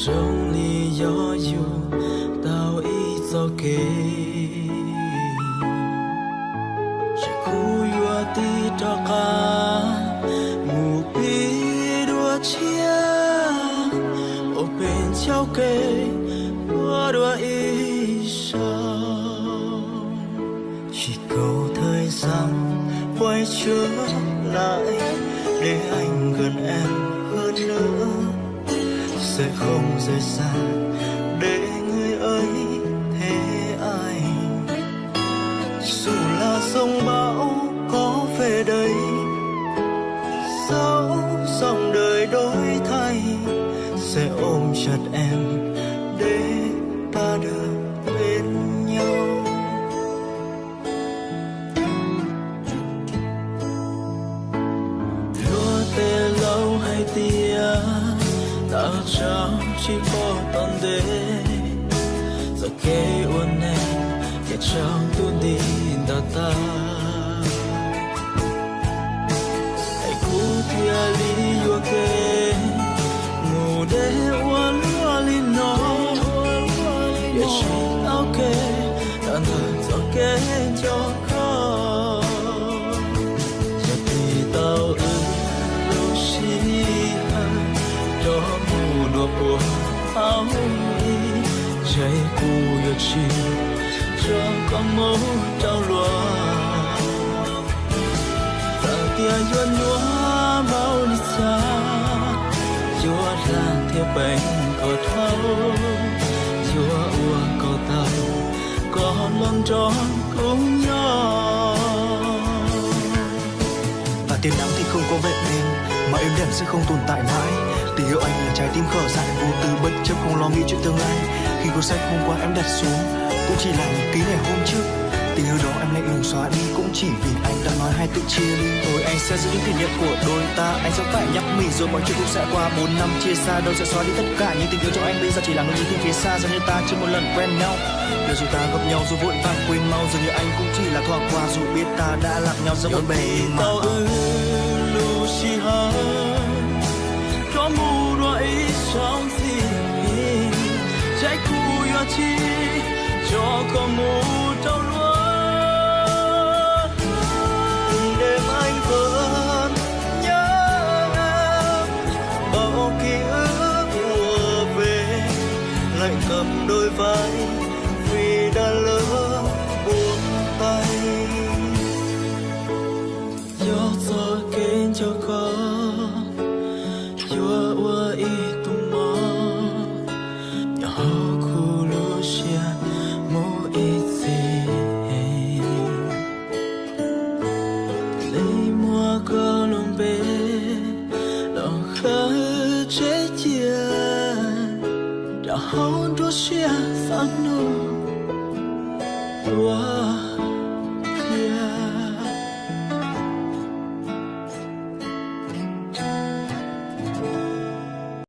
Zoo li yog yus tau ib txoj kev, tseem kuj yuav tig rov qab mus pib dua tshiab, ua peb ncauj kev ua dua ib zaug. Chỉ cầu thời gian quay trở lại để anh gần em hơn nữa. Sẽ không dễ dàng để người ấy thế anh. Dù là giông bão có về đây, dẫu dòng đời đổi thay, sẽ ôm chặt em để ta được bên nhau. Luag tej laus hais tias, tawm tsam tsis pom tom ntej, txoj kev ua neej ces tsaus ntuj nti ntawd tag. Es kuv thiaj li yuam kev mus deb ua luaj li no, yuav tsis tau kev tawm ntawm txoj kev nco koj. Yog tig tau wb lub sij hawm, coj mus dua puag thaum ub, ntshe kuv yuav tsis tso koj mus rau luag. Txawm tias yuav nyuaj npaum li cas, yuav hla thiab peem kom dhau, yuav ua kom tau, kom los nrog kuv nyob. Và tia nắng thì không có về đêm, mà êm đềm sẽ không tồn tại mãi. Tình yêu anh là trái tim khở dại, vô tư bất chấp không lo nghĩ chuyện tương lai. Khi cuốn sách hôm qua em đặt xuống, cũng chỉ là nhật ký ngày hôm trước. Tình yêu đó em lạnh lùng xóa đi, cũng chỉ vì anh đã nói hai từ chia ly. Rồi anh sẽ giữ những kỷ niệm của đôi ta, anh sẽ phải nhắc mình rồi mọi chuyện cũng sẽ qua. Bốn năm chia xa đâu sẽ xóa đi tất cả, nhưng tình yêu trong anh bây giờ chỉ là nỗi nhớ thương phía xa, dường như ta chưa một lần quen nhau. Lỡ dù ta gặp nhau dù vội vàng quên mau, dường như anh cũng chỉ là thoảng qua, dù biết ta đã lạc nhau giữa bốn bề. Tau wb lub sij hawm, rov mus dua ib zaug ntxiv, ntshe kuv yuav tsis tso koj mus rau luag. Từng đêm anh vẫn nhớ em, bao ký ức ùa về, lạnh ngập đôi vai vì đã lỡ buông tay. Yog txoj kev nco koj yuav ua ib tug mov nyob hauv kuv lub siab mus ib txhis. Li muab koj lub npe los khawb tseg cia rau hauv nruab siab xav hnub tuaj.